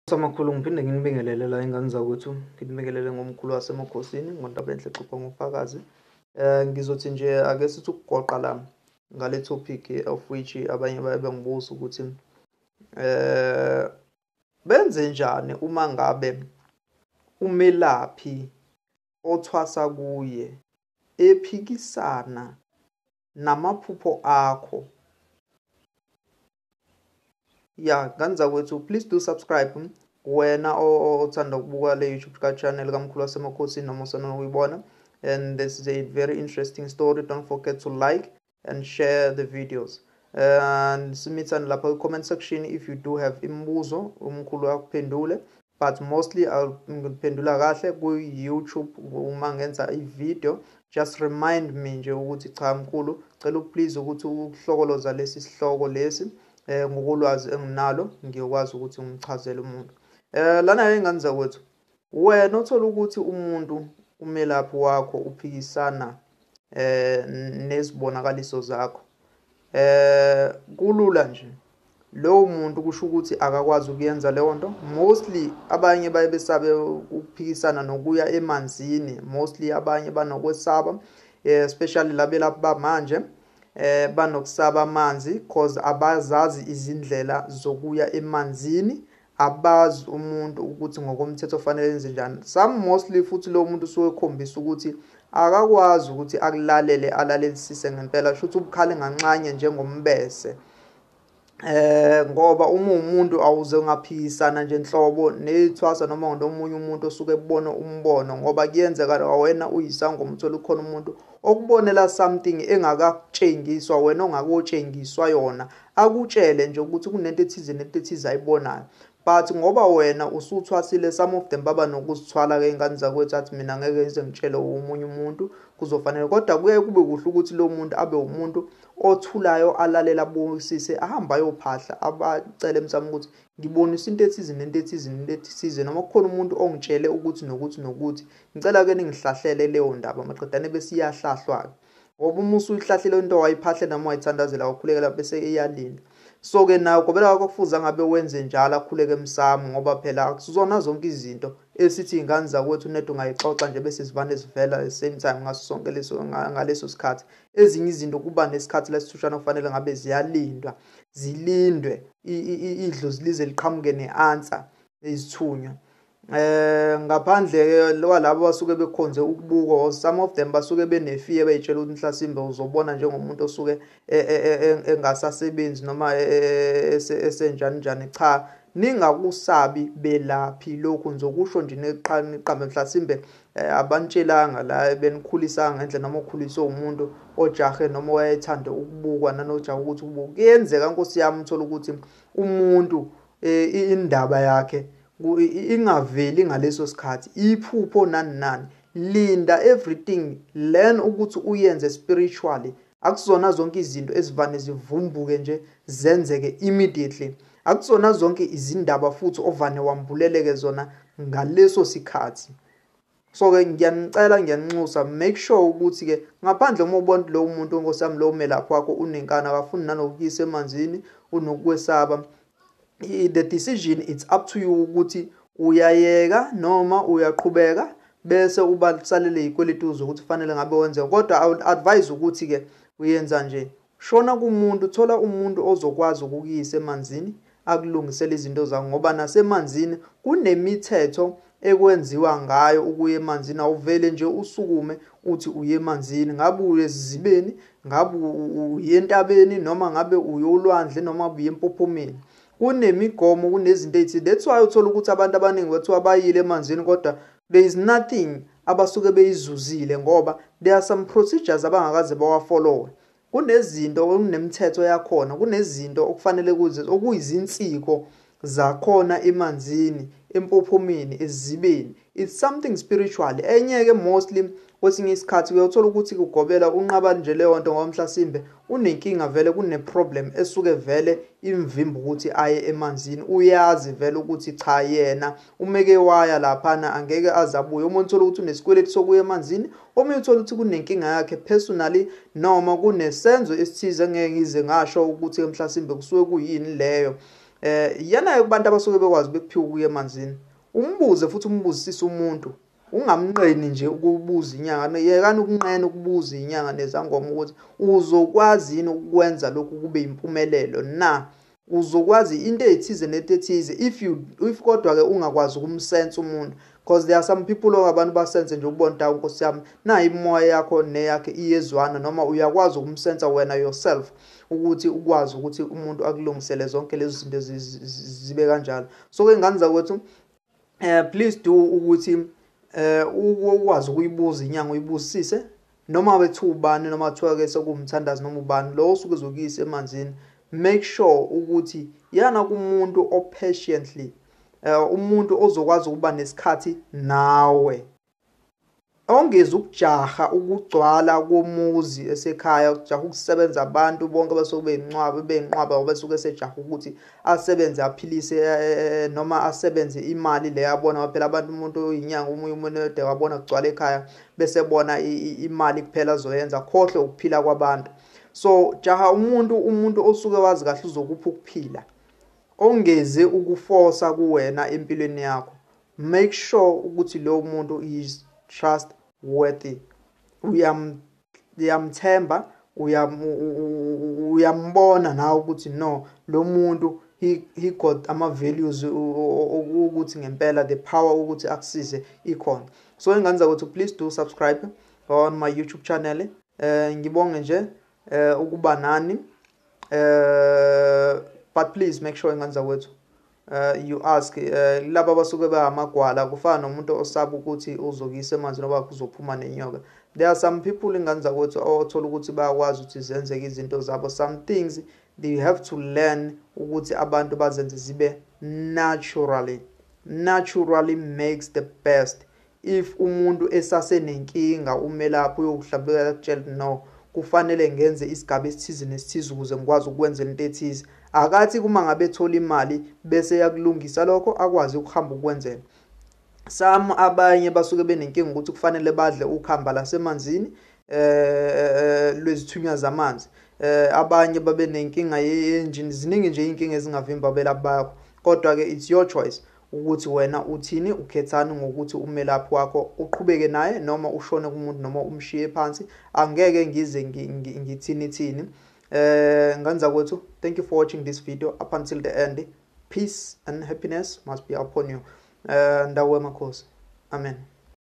Samakhulu, ngiphinde nginibingelele la ingane zakwethu, nginibingelele ngomkhulu wasemakhosini ngoNdabenhle Xubha ngofakazi. Ngizothi nje ake sithi ukugoqa la ngale topic of which abanye baye bengibuza ukuthi benze njani uma ngabe umelaphi othwasa kuye ephikisana namaphupho akho. Ya, ngane zakwethu, please do subscribe wena othanda ukubuka le YouTube channel kaMkhulu wasemakhosini noma usana ukuyibona. And this is a very interesting story. Don't forget to like and share the videos. And simithani lapha comment section if you do have imibuzo, umkhulu akuphendule, but mostly ngiphendula kahle ku-YouTube uma ngenza i-video. Just remind me nje ukuthi cha mkhulu, cela please ukuthi ukuhlokoloza lesi sihloko lesi ngokolwazi enginalo, ngiyokwazi ukuthi ngimchazele umuntu. Lana ingane zakwethu, wena uthola ukuthi umuntu umelaphi wakho uphikisana nezibonakaliso zakho. Kulula nje, lowo muntu kusho ukuthi akakwazi ukuyenza leyo nto. Mostly abanye baye besabe ukuphikisana nokuya emanzini, mostly abanye banokwesaba, especially labelaphi bamanje banokusaba amanzi cause abazazi izindlela zokuya emanzini, abazi umuntu ukuthi ngokomthetho ofanele enze njani. Some mostly futhi lo muntu usuke ekhombisa ukuthi akakwazi ukuthi akulalele, alalelisise ngempela, shuthi ubukhali nganxanye njengombese. Ngoba uma umuntu awuze ungaphikisana nje nhlobo nethwasa noma nomunye umuntu osuke ebona umbono, ngoba kuyenzeka wena uyisangoma uthola ukhona umuntu okubonela something engakakutshengiswa wena, ongakotshengiswa yona, akutshele nje ukuthi kunento ethize nento ethize ayibonayo. But ngoba wena usuthwasile, some of them baba nokuzithwala-ke ingane zakwethu, athi mina ngeke ngize ngitshele omunye umuntu, kuzofanele. Kodwa kuye kube kuhle ukuthi lo muntu abe umuntu othulayo, alalela, abukisise, ahambe ayophahla, abacele emsamo ukuthi ngibonisa into ethize nento ethize nento ethize, noma kukhona umuntu ongitshele ukuthi nokuthi nokuthi, ngicela-ke ningihlahlele leyo ndaba, maqedane bese iyahlahlwa-ke. Ngoba uma usuyihlahlile into wayiphahlela noma wayithandazela wakhulekela, bese iyalinda. So-ke nawe gobela wakho kufuze ngabe wenze njalo, akhuleke emsamo, ngoba phela akusizona zonke izinto esithi iy'ngane zakwethu nede ungayixoxa nje bese zivane zivela at the same time ngaso sonke leso ngaleso sikhathi. Ezinye izinto kuba nesikhathi lesithushana kufanele ngabe ziyalindwa, zilindwe idlozi lize liqhamuke ne-answer izithunywa. Ngaphandle kwalabo basuke bekhonze ukubukwa, some of them basuke benefiye bey'tshela ukuthi mhlasimbe uzobona njengomuntu osuke engasasebenzi noma esenjani njani. Cha, ningakusabi belaphi lokhu, ngizokusho nje niqambe mhlasimbe abanitshelanga la benikhulisanga ngendlela, noma ukhuliswe umuntu ojahe noma owayethanda ukubukwa nanojaha ukuthi ubukwe. Kuyenzeka nkosi yami uthola ukuthi umuntu indaba yakhe ingaveli ngaleso sikhathi, iphupho nani nani. Linda everything, learn ukuthi uyenze spiritually. Akusona zonke izinto ezivane zivumbuke nje zenzeke immediately, akusona zonke izindaba futhi ovane wambuleleke zona ngaleso sikhathi. So-ke ngiyanicela, ngiyaninxusa, make sure ukuthi-ke ngaphandle uma ubona lowo muntu nkosi yami, lowo melaphi wakho unenkani, akafuni nanokuyisa emanzini, unokwesaba, the decision it's up to you ukuthi uyayeka noma uyaqhubeka, bese uba salele izikweletu zokuthi kufanele ngabe wenze. Kodwa I would advise ukuthi-ke uyenza nje, shona kumuntu, thola umuntu ozokwazi ukukuyisa emanzini, akulungisele izinto zakho, ngoba nasemanzini kunemithetho ekwenziwa ngayo ukuya emanzini. Awuvele nje usukume uthi uye emanzini, ngabe uye esizibeni, ngabe uye entabeni, noma ngabe uye olwandle, noma uye empophomeni, kunemigomo, kunezinto ey'thile. That's why uthola ukuthi abantu abaningi bathiwa bayile emanzini, kodwa there is nothing abasuke beyizuzile, ngoba there are some procedures abangakaze bawafollowe. Kunezinto, kunemithetho yakhona, kunezinto okufanele kuze okuyizinsiko zakhona emanzini, empophomeni, esizibeni. It's something spiritual. Enye-ke mostly kwesinye isikhathi uyothola ukuthi kugobela unqaba nje leyo nto ngoba mhlasimbe unenkinga vele, kune-problem esuke vele imvimba ukuthi aye emanzini. Uyazi vele ukuthi cha, yena umeke waya laphana angeke aze abuye. Umuntu uthola ukuthi unesikweletu sokuya emanzini, omunye uthola ukuthi kunenkinga yakhe personally, noma kunesenzo esithize engeke ngize ngasho ukuthi mhlasimbe kusuke kuyini leyo. Yana kubantu abasuke bekwazi bekuphiwa ukuya emanzini, umbuze futhi umbuzisise umuntu, ungamnqeni nje ukubuza inyanga. Yekani ukunqena ukubuza inyanga nezangoma ukuthi uzokwazi yini ukwenza lokhu kube impumelelo na, uzokwazi into ethize nento ethize. If kodwa ke ungakwazi ukumsense umuntu, because there are some people abantu basense nje ukubona ukuthi Nkosi yami nayi imoya yakho neyakhe iyezwana, noma uyakwazi ukumsensa wena yourself ukuthi ukwazi ukuthi umuntu akulungisele zonke lezi zinto zibe kanjalo. So ke ngane zakwethu, please do ukuthi ukwazi ukuyibuza inyanga, uyibuzisise noma bethu ubani, noma kuthiwa ke sekuwumthandazi noma ubani lo osuke ezokuyisa emanzini. Make sure ukuthi yana kumuntu o-patiently, umuntu ozokwazi ukuba nesikhathi nawe, ongezi ukujaha ukugcwala komuzi esekhaya, ukujaha ukusebenza abantu bonke basuke beyinqwaba beyinqwaba, basuke sejaha ukuthi asebenze aphilise noma asebenze imali le yabona. Phela abantu umuntu oyinyanga omunye umuntu ode wabona kugcwala ekhaya bese bona imali kuphela azoyenza, khohlwe ukuphila kwabantu. So jaha umuntu osuke wazi kahle uzokupha ukuphila, ongeze ukuforsa kuwena empilweni yakho. Make sure ukuthi lo muntu is trustworthy, uyamthemba, uyambona nawe ukuthi no, lo muntu he got ama values ukuthi ngempela the power ukuthi akusize ikhona. So ingane zakwethu, please do subscribe on my YouTube channel. Ngibonge nje ukuba nani, but please make sure ingane zakwethu you ask laba abasuke bayamagwala, kufana nomuntu osaba ukuthi uzokuyisa emanzini ngoba kuzophuma nenyoka. There are some people ingane zakwethu othola ukuthi bayakwazi ukuthi zenzeke izinto zabo. Some things they have to learn ukuthi abantu bazenze zibe naturally. Naturally makes the best. If umuntu esasenenkinga umelaphi uyokuhlambuleka akutshela no, kufanele ngenze isigaba esithize nesithize ukuze ngikwazi ukwenza into ethize. Akathi kuma ngabe ethola imali bese yakulungisa lokho, akwazi ukuhamba ukwenzela. Some abanye basuke benenkinga ukuthi kufanele badle ukhamba lasemanzini lwezithunywa zamanzi. Abanye babe nenkinga ye-engine, ziningi nje inkinga ezingavimba abelaphi bakho. Kodwa ke it's your choice ukuthi wena uthini, ukhethani ngokuthi umelaphi wakho uqhubeke naye noma ushone kumuntu noma umshiye phansi. Angeke ngize ngithini thini. Ngane zakwethu, thank you for watching this video up until the end. Peace and happiness must be upon you. Ndawo makhosi. Amen.